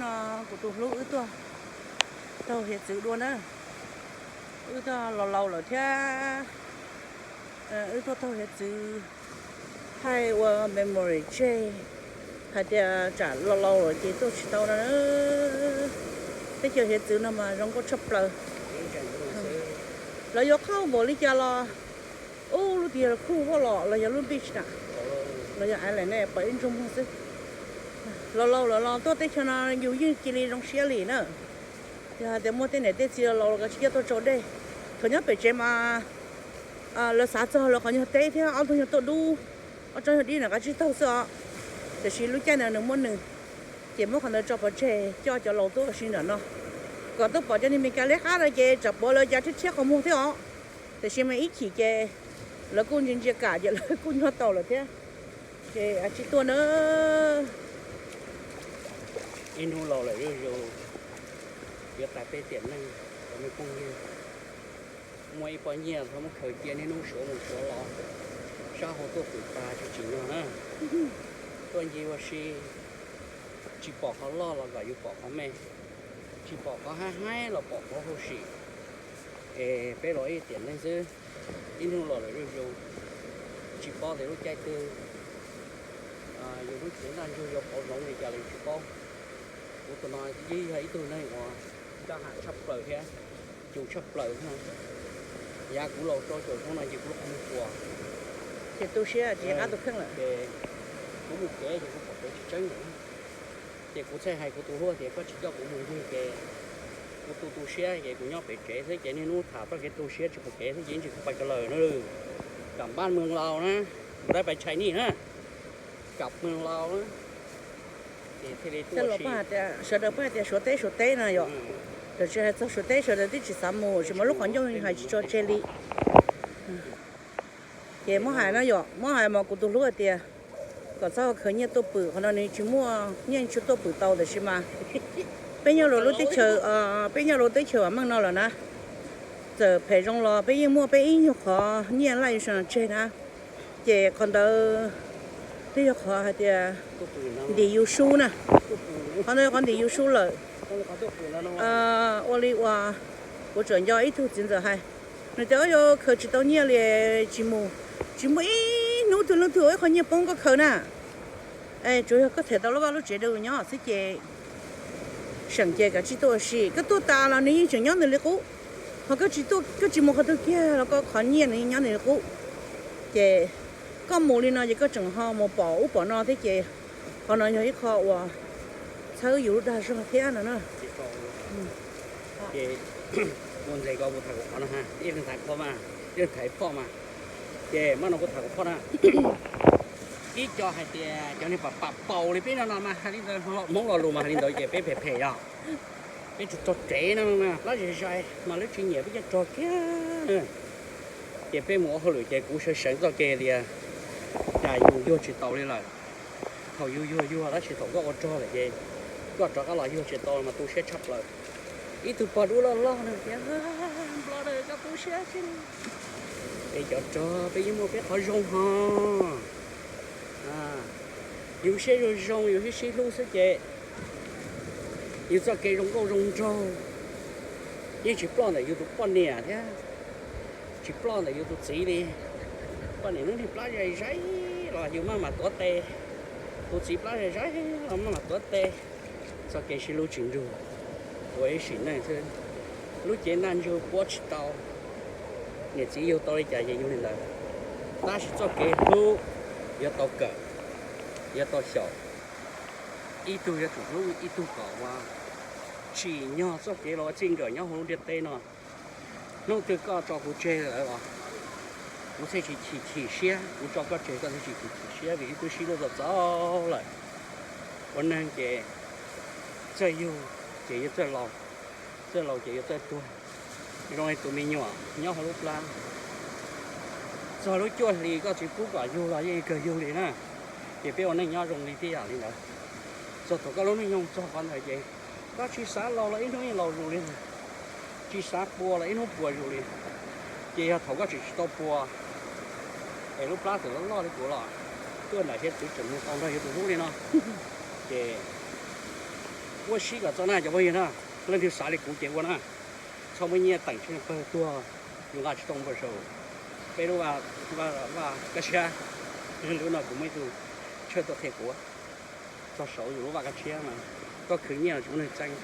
No kuv tus hlub wb tuaj taug hiav txwv dua na. Wb tuaj laus laus lawm thiab, wb tuaj taug hiav txwv thaij ua memory tseg hais tias tsam laus laus lawm ces tuaj tsis tau no na. Teb chaws hiav txwv no mas zoo nkauj tshaj plaws. Lawv yuav qhov npaum li cas los, ub, lub tiag los khu haj los los yog lub beach na, los yog island ne pom ib ntsuj muag xwb. Laus laus lawm los tuaj teb chaws no yus yeej cia li zoo siab li na. Yog hais tias muaj tej niam tej txiv laus los koj tsis coj tuaj tsau dej. Thaum nyob pem tsev mas lawv xav txog lawv qhov nyuag teb thiab ob tug nyuag tuaj dub, ob tsob nyuag dib na kav tsij taug xwb os. Tiam sis lub caij ntawd nws muaj nws, ces muab qhov ntawd tso pov tseg coj cov laus tuaj ua si ntawm no, kom tuaj pom cov niag Meskas liab qab no ces tsam puav lawv cav thiab thiab qhov muag thiab os. Tiam sis mas ib chim ces lawv kuj ntsia ntsia kam ces lawv kuj nyob tau lawm thiab. Ces tsis tuaj na. Ib hnub laus lawm zuj zus, yuav tas peb tiam neej, cov me phooj ywg. Muaj ib pob nyiaj txhob muab khaws cia niaj hnub suav mus suav los, sab hauv tuaj pwm tas tsis tsim nyog na. Tuaj nce ua si, tsis pom qhov loj los kom yus pom qhov me, tsis pom qhov haib haib los pom qhov huv si. Es peb los ib tiam neej xwb, ib hnub los lawm zuj zus, tsis paub tias lub caij twg yus lub cev ntaj ntsug yuav pauv hloov li cas los yus tsis paub. Kuv tus no yeej yog ib tug neeg uas ncaj ham tshaj plaws thiab, cum tshaj plaws thiab. Yav kuv laus rau caum xyoo no ces kuv lub qhov muag puas, ces tu siab tsis qab tus kheej lawm. Ces kuv mus kev ces kuv pom kev tsis tseeb lawm. Ces kuv txhaj hais kuv tus hlub tias koj tsis coj kuv mus ncig ces kuv tu tu siab ces kuv nyob pem tsev xwb ces niaj hnub tham txoj kev tu siab tsis pom kev xwb ces ntsis kuv pais ko lawm na. Kam npaj mws laus na, kuv dab pais tshais nij na, kam mws laus na. Ces thiaj li tuaj si. Sawv daws pheej hais tias Suav teb Suav teb no yom, lawv tsis hais txog Suav teb sawv daws twb tsis xav mus, tsis muaj lub qhov ncauj hais tsis tso tseg li. Ces muab hais no yom, muab hais mas kuv tus hlub hais tias kom txhob khaws nyiaj tuaj pwm, qhov no nws tsis muaj nyiaj tsis tuaj pwm tau tiam sis mas peb nyob rau lub teb chaws, peb nyob rau teb chaws vam meej no lawm na, txawm phem zoo los peb yeej muaj peb ib nyuag qhov nyiaj laj yuav tseg na. Ces qhov ntawd twb yog qhov hais tias ntim yus sub na, qhov ntawd yog qhov ntim yus sub lawm. Ua li uas kuv tseem nco ib tug txiv ntxawm hais, nws tias yuav khaws tsis tau nyiaj li, tsis mus, tsis muaj ib hnub twg leej twg ua ib qho nyiaj poob koj khaws na. Es tsuas yog koj them tau lub vaj lub tsev rau nyob xwb ces seem ces kav tsij tuaj ua si. Koj tuaj tas los nws yeej tseem nyob nws li qub, ho koj tsis tuaj, koj tsis mus qhov twg kiag los koj qhov nyiaj nws yeej nyob nws li qub. Ces koj mus li no ces koj tseem ho mus pom ub pom no thiab ces qhov no yog ib qho uas txhawb yus lub dag zog thiab no na. Ces kuv ntxes ko kuv tham kuv qhov no, ib leeg tham phoj mas, ib leeg tham phoj mas. Ces mas no kuv tham kuv phoj na. Ib co hais tias cov niag pam pam paus li peb no no mas hais li ntawd, Hmoob lo lus mas hais li ntawd ces peb phem phem yog peb tsuas tso tsev no, plab zais zais mas lawv tsis nyiam peb coj tso kiag. Ces peb mus ua hauj lwm ces kuv sawv seev txoj kev tias cas yus yuag tsis taus li lawm. Thaum yus yuag yuag tab sis thaum koj ua rog lawm ces koj rov qab los yuag tsis tau mas tu siab tshaj plaws. Ib tug pog dub loj loj na tias, Nplog, koj tu siab xwb. Es cov rog peb yeej muaj peb qhov zoo ho. Yus siab zoo zoo, yus sib sib hlub xwb ces yus txoj kev zoo nkauj zoo nraug yeej tsis ploj ntawm yus tus poj niam thiab, tsis ploj ntawm yus tus txiv li. Poj niam lub niag plab zais zais los yus maj mam tuav tes, tus txiv plab zais zais los maj mam tuav tes. Txoj kev sib hlub tsis nrug, ua ib sim neej xwb. Lub cev ntaj ntsug puab tsis tau, niam txiv yug tau li cas ces yug li ntawd. Tab sis txoj kev hlub yuav tau kawm, yuav tau xyaum. Ib tug yuav tsum hlub ib tug kom ua tsim nyog txoj kev los ua txij nkawm nyob hauv lub ntiaj teb no. Hnub twg koj tso kuv tseg lawm os, kuv thiaj tsis chim chim siab, kuv tso koj tseg koj thiaj tsis chim chim siab vim wb twb sib hlub txaus txaus lawm. Ua neeg ces txawj yug ces yuav txawj laus, txawj laus ces yuav txawj tuag. Zoo li tus me nyuam nyob hauv lub plab, txog lub cuaj hlis koj tsis pub kom yug los yeej kawg yug li na. Ces peb ua neej nyob zoo li tib yam li ntawd. Txog thaum koj lub neej nyoog txog qhov ntawd ces koj tsis xav laus los ib hnub yeej laus zus li ntag, tsis xav puas los ib hnub puas zus li. Ces yog thaum koj tseem tsis tau puas es lub plab txawm loj loj li kuv los tuaj nram hiav txwv tseem mus tau nrog yus tus hlub li no, ces Ua sib kom txog na cov phooj ywg na, leej twg xav li kuv ces ua na, txhob muab nyiaj teem tsheej pawg tuag, yus nqa tsis tau npau suav. Peb lub vaj kab siab, lub no kuv muaj ib tug tshawj tuaj qhia kuv, txog saud yus lub vaj kab siab mas koj khwv nyiaj los tsis muaj neeg txeeb.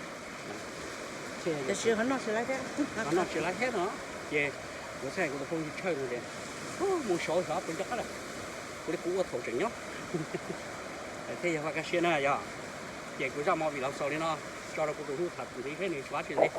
Noj tsis laib thiab no, ces kuv txhais kuv tus phooj ywg tshawj no tias, mus saud xyov puas nco qab lawm, kuv li kuv ua thaum tseem nyob. Thiaj yog vaj kab siab na yog. Ces kuv zaj movie video xaus li no, tso rau kuv tus hlub tham ntxiv seb nws tsis pab tsis ntxiv.